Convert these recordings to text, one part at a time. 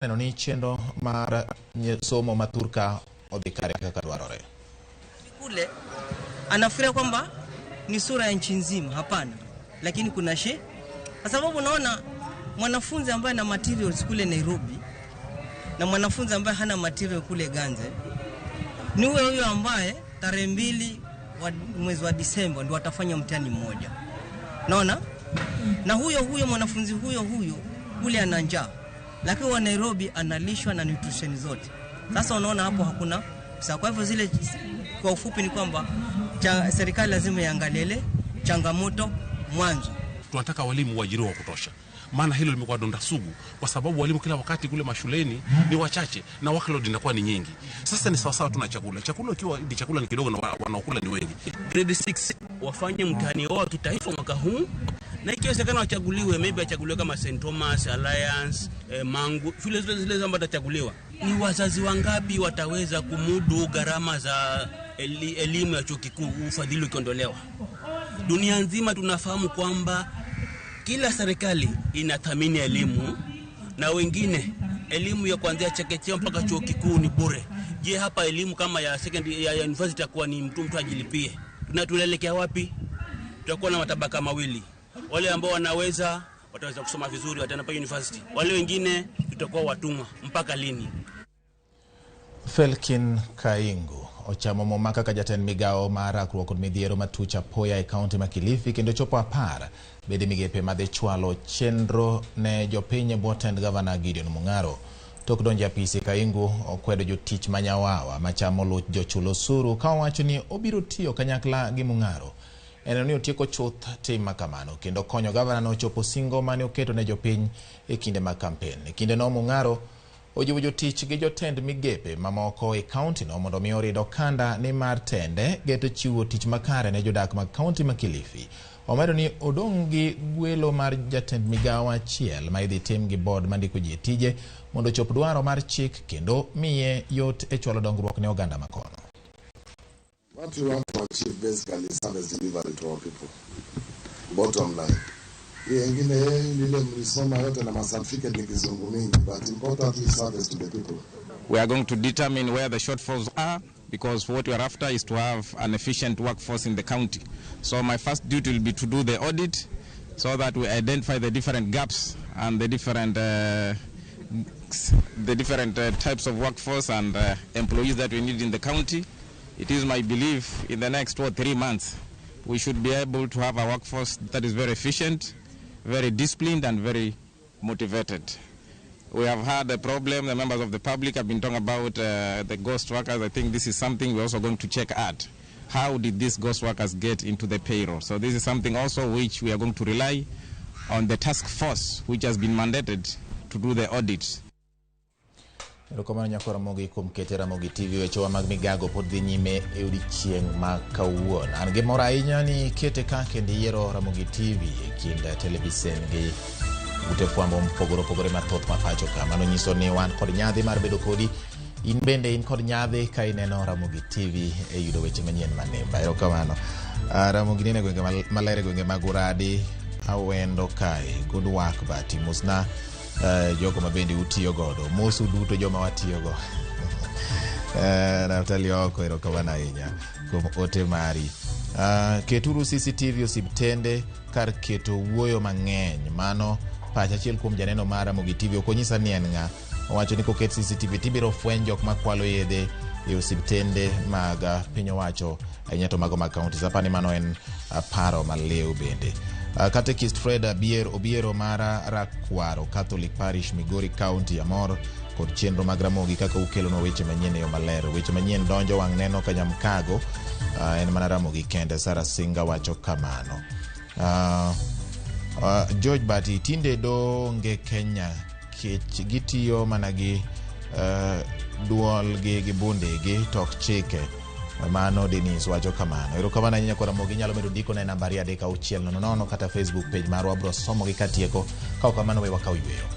Neno ni chenro mar somo ma thurka odhi kare kaka dwarore. Kule anafikiria kwamba ni sura ya nchi nzima, hapana. Lakini kuna she, kwa sababu unaona mwanafunzi ambaye ana materials kule Nairobi na mwanafunzi ambaye hana material kule Ganze ni huyo huyo ambaye tarehe 2 mwezi wa Disemba ndio watafanya mtihani mmoja. Unaona? Na huyo huyo mwanafunzi huyo huyo kule ana njaa, lakini wa Nairobi analishwa na nutrition zote. Sasa unaona hapo hakuna sawa. Kwa hivyo zile, kwa ufupi ni kwamba serikali lazima iangalie changamoto mwanzo. Tunataka walimu waajiriwe wa kutosha, maana hilo limekuwa donda sugu, kwa sababu walimu kila wakati kule mashuleni ni wachache na workload inakuwa ni nyingi. Sasa ni sawasawa tuna chakula, chakula ikiwa ni chakula ni kidogo na wanaokula ni wengi. Grade 6 wafanye mtihani wao kitaifa mwaka huu, na ikiwezekana wachaguliwe, maybe wachaguliwe kama St Thomas Alliance, Mangu, shule zile zile ambazo watachaguliwa. Ni wazazi wangapi wataweza kumudu gharama za elimu ya chuo kikuu ufadhili ukiondolewa? Dunia nzima tunafahamu kwamba kila serikali inathamini elimu, na wengine elimu ya kuanzia chekechea mpaka chuo kikuu ni bure. Je, hapa elimu kama ya secondary ya university itakuwa ni mtu ajilipie? Tunaelekea wapi? Tutakuwa na matabaka mawili. Wale ambao wanaweza wataweza kusoma vizuri wataenda pale university. Wale wengine tutakuwa watumwa mpaka lini? Felkin Kaingu ochamo muma kaka jatend migawo mar rakruok kod midhiero matuch apoya e kaunti ma Kilifi kendo chopo 10 bede migepe madhi chwalo chenro ne jopiny e bwo tend gavana Gideon Mung'aro. Tok donjo e apisi, Kaingu okwedo jotich manyawawa machamo luch jochul osuru ka owacho ni obiro tiyo kanyakla gi Mung'aro en ni otieko chuth tim makamano kendo konyo gavana no chopo singo mane oketo ne jopiny e kinde mag kampen. E kindeno Mung'aro ojiwo jotich gi jotend migepe mamoko e kaunti no mondo mi orid okanda ni mar tende geto chiwo tich makare ne jodak mag kaunti ma Kilifi. Omedo ni odong' gi gwelo mar jatend migawo achiel ma idhi tim gi board mandiko ji e tije mondo ochop dwaro mar chik kendo miye yot e chwalo dongruok ne oganda makono. What we want to achieve basically is service delivery to our people. Bottom line. Hiyo ingine ile mlisoma yote na certificate ni kizungu mingi, but importantly service to the people. We are going to determine where the shortfalls are, because what we are after is to have an efficient workforce in the county. So my first duty will be to do the audit so that we identify the different gaps and the different types of workforce and employees that we need in the county. It is my belief in the next 2 or 3 months we should be able to have a workforce that is very efficient, very disciplined and very motivated. We have had a problem, the members of the public have been talking about the ghost workers. I think this is something we're also going to check at. How did these ghost workers get into the payroll? So this is something also which we are going to rely on the task force which has been mandated to do the audit. Erokamano nyako Ramogi kuom kete Ramogi TV. Wechewa mag migago pod dhi nyime e odiechieng' ma kawuono. An gi mor ahinya ni kete ka kendo iyiero Ramogi TV e kind televisen gi ute fwambo mopogore opogore mathoth ma pacho ka. Mano nyiso ni wan kod nyadhi mar bedo kodi. In bende in kod nyadhi ka ineno Ramogi TV e yudo weche manyien manimba. Erokamano. Ramogi nene gwenge maler e gwenge mag Uradi, Awendo kae. Good work Bati. Mosna jogo ma bende utiyo godo. Mosu duto joma watiyogo. Naftali oko, erokamano ahinya kuom ote mari. Keturu CCTV osiptende kar keto wuoyo mang'eny. Mano pach achiel kuom janeno mar Ramogi TV. Ok onyisa ni en ng'a. Owacho ni koket CCTV tibiro fweny jok makwalo yedhe e osiptende mag piny owacho ahinya to mago mag kaunti. Apani mano en paro maliw bende. Catechist Fred Obiero mara Rakwaro Catholic Parish, Migori County, amor kod chenro mag Ramogi kaka ukelonwa weche manyien e yo maler. Weche manyien donjo wang' neno ka Nyamkago, en mana Ramogi kende. Sarah Singa wacho kamano. George Bati, tinde donge Kenya kech gitiyo mana gi duol gi bundegi to ok chike. Mano Denise wacho kamano. Erokamano ahinya kwa Ramogi. Inyalo medo ndiko ne namba 3 6 0 0 kata Facebook page marwa. Abro somo gi katieko. Ka ok kamano we wakaw yweyo.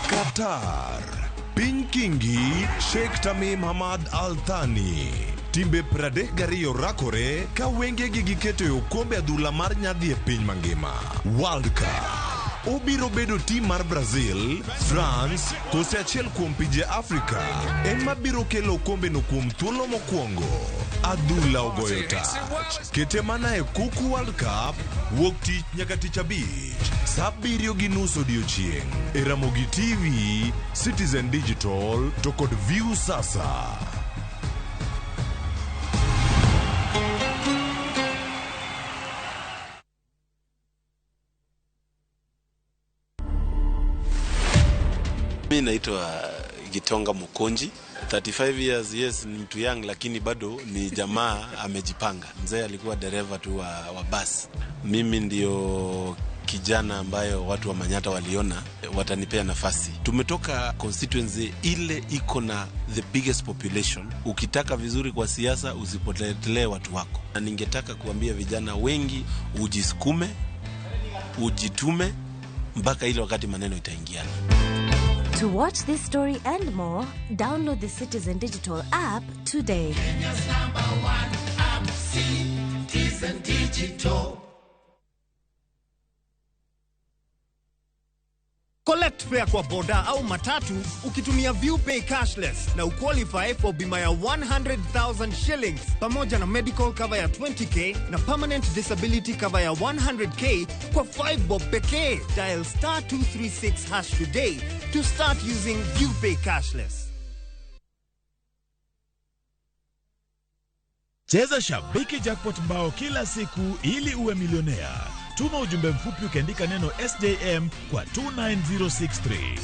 Qatar, Piny Kingi, Sheikh Tamim Hamad Al Thani. Timbe 32 rakore ka wengegi giketo e okombe adhula mar nyadhi e piny mangima. World Cup. Obiro bedo tim mar Brazil, France, kose achiel kuom pinje Afrika ema biro kelo okombeno kuom thuolo mokwongo. Adhula ogoyo tach. Kete mana e Kuku World Cup wuok tich nyaka tich abich sa 7:30 odiochieng' e Ramogi TV, Citizen Digital to kod View Sasa. Mi naitwa Gitonga Mukonji, 35 years, yes, ni mtu young lakini bado ni jamaa amejipanga. Mzee alikuwa dereva tu wa basi. Mimi ndio kijana ambayo watu wa Manyata waliona watanipea nafasi. Tumetoka constituency ile iko na the biggest population. Ukitaka vizuri kwa siasa usipotelee watu wako. Na ningetaka kuambia vijana wengi ujisukume, ujitume mpaka ile wakati maneno itaingiana. To watch this story and more, download the Citizen Digital app today. Kenya's number one app, Citizen Digital. Collect fare kwa boda au matatu ukitumia ViewPay cashless na uqualify for bima ya 100,000 shillings pamoja na medical cover ya 20k na permanent disability cover ya 100k kwa 5 bob pekee. Dial star 236 hash today to start using ViewPay cashless. Cheza Shabiki Jackpot mbao kila siku ili uwe milionea. Tuma ujumbe mfupi ukiandika neno SJM kwa 29063.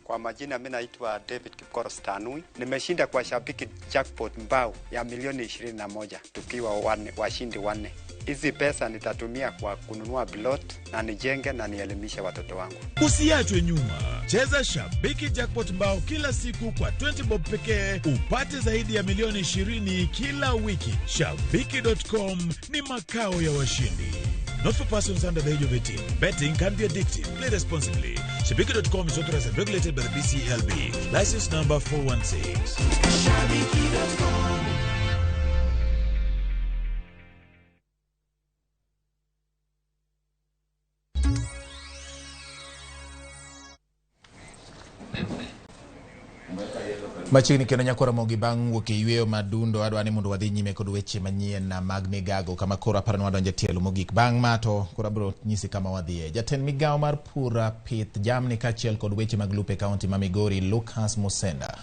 Kwa majina mimi naitwa David Kipkoros Tanui. Nimeshinda kwa Shabiki Jackpot mbao ya milioni 21 tukiwa washindi wanne. Hizi pesa nitatumia kwa kununua plot na nijenge na nielimishe watoto wangu. Usiachwe nyuma. Cheza Shabiki Jackpot mbao kila siku kwa 20 bob pekee upate zaidi ya milioni 20 kila wiki. Shabiki.com ni makao ya washindi. Not for persons under the age of 18. Betting can be addictive. Play responsibly. Shabiki.com is authorized and regulated by the BCLB. License number 416. Shabiki.com. Machiegni kendo nyakora mogi bang' wuok e yweyo madundo adwa ni mondo wadhi nyime kod weche manyien mag migago kama koro aparo ni wadonjo e tielo mogik. Bang' ma to koro abiro nyisi kama wadhiye. Jatend migawo mar pur, pith, jamni kaachiel kod weche mag lupo e kaunti ma Migori, Lucas Musenda,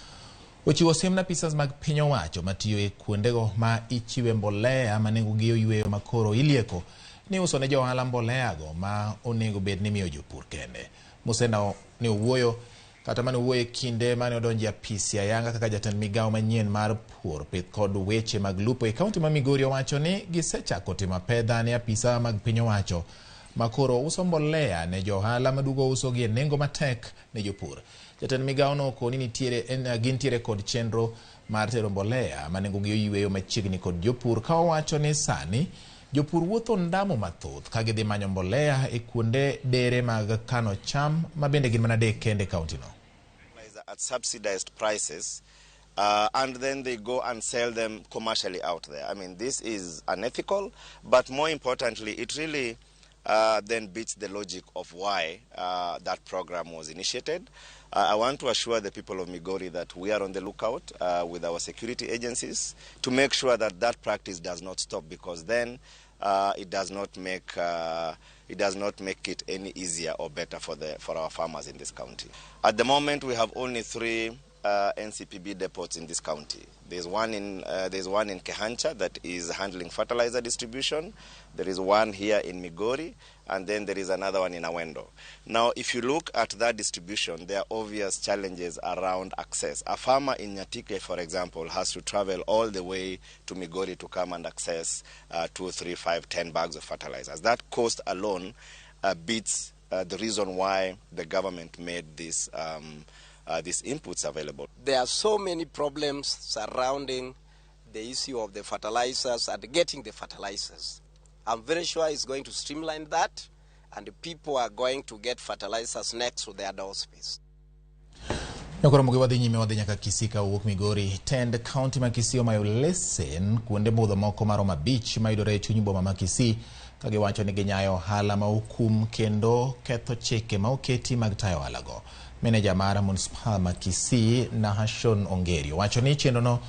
ochiwo siem ne apisas mag piny owacho matiyo e kuondego ma ichiwe mbolea ma nengogi oyweyo ma koro ilieko ni uso ne jo ohala mboleago ma onego bed ni miyo jopur kende. Musenda ne owuoyo kata mane owuoyo e kinde mane odonjo e apisi ayanga kaka jatend migawo manyien mar pur, pith kod weche mag lupo e kaunti ma Migori owacho ni gisechako timo apedha ne apisa mag piny owacho ma koro uso mbolea ne jo ohala maduogo usogi e nengo matek ne jopur. Jatend migawo no okoni gintiere kod chenro mar tero mbolea ma nengogi oyweyo machiegni kod jopur ka owacho ni sani jopur wuotho ndamo mathoth ka gidhi manyo mbolea e kuonde dere mag kano cham ma bende gin mana adek kende e kaunti no. At subsidized prices, and then they go and sell them commercially out there. I mean, this is unethical, but more importantly, it really then beats the logic of why that program was initiated. I want to assure the people of Migori that we are on the lookout with our security agencies to make sure that that practice does not stop, because then it does not make it any easier or better for our farmers in this county. At the moment, we have only 3 NCPB depots in this county. There's one in Kehancha that is handling fertilizer distribution. There is one here in Migori, and then there is another one in Awendo. Now, if you look at that distribution, there are obvious challenges around access. A farmer in Nyatike, for example, has to travel all the way to Migori to come and access 2, 3, 5, 10 bags of fertilizers. That cost alone beats the reason why the government made this these inputs available. There are so many problems surrounding the issue of the fertilizers and getting the fertilizers. I'm very sure it's going to streamline that, and the people are going to get fertilizers next to their doorsteps. Nyakoro wadhi nyime, wadhi nyaka Kisii ka wuok Migori. Tend kaunti ma Kisii omayo lesen kuonde budho moko maromo 5 mayudore e chuny boma ma Kisii, ka giwacho ni ginyayo ohala ma okum kendo ketho chike ma oketi mag tayo ohalago. Meneja mar manispaa ma Kisii, Nahashon Ongeri, wacho ni chenrono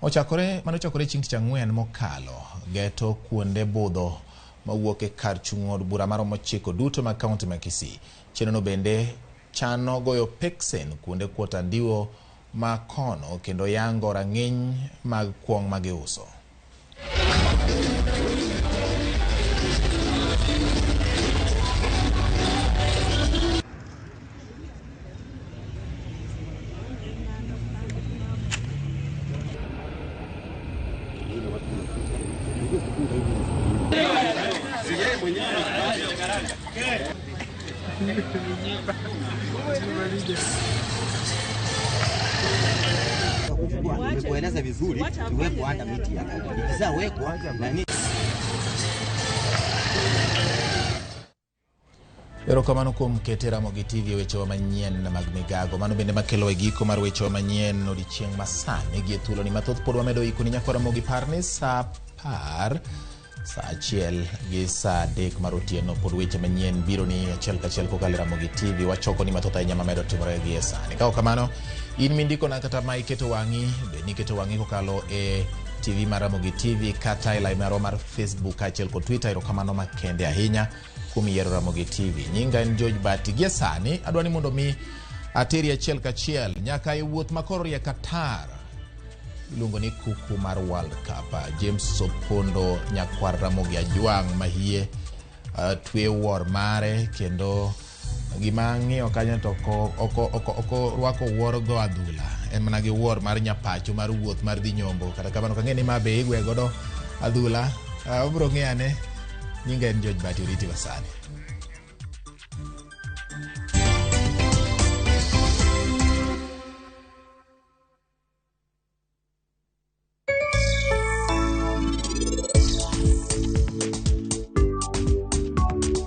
ochakore manochakore chieng' tich ang'wen mokalo geto kuonde budho mawuok e kar chung' od bura maromo 9 duto mag kaunti ma Kisii. Chenrono bende chano goyo peksen kuonde kuot andiwo ma kono kendo yango rang'iny mag kuong' ma giuso. Nimekueleza vizuri, iwekwe hata miti hapa. Ikishawekwa nani Erokamano kuom kete Ramogi TV e wechewa manyien mag migago. Mano bende makelo e giko mar wechewa manyien odiechieng' masani. Gi e thuoloni mathoth pod wamedo ikoni nyakwa Ramogi, par ni saa 10, saa 1 gi saa 3 mar otieno pod weche manyien biro ni achiel kachiel kokalo e Ramogi TV. Wachoko ni mathoth ahinya mamedo timore gi e sani. Ka ok kamano, in mindikona kata ma iketo wang'i, bed ni iketo wang'i kokalo e TV mar Ramogi TV kata e lai marwa mar Facebook kaachiel kod Twitter. Erokamano makende ahinya kuom yiero Ramogi TV. Nyinga en George Bati. Gie sani adwa ni mondo mi ateri achiel kachiel nyaka e wuoth makoro rie Qatar iluongo ni kuku mar World Cup. James Opondo nyakwar Ramogi Ajwang' mahie twe wuor mare, kendo gima ang'iyo kanyo to ok orwako wuor go adhula, en mana gi wuor mar nyapacho mar wuoth mar dhi nyombo. Kata kamano kang'e ni ma be igwe godo adhula, obiro ng'eyo ane. Nyinga en George Bati, oriti masani.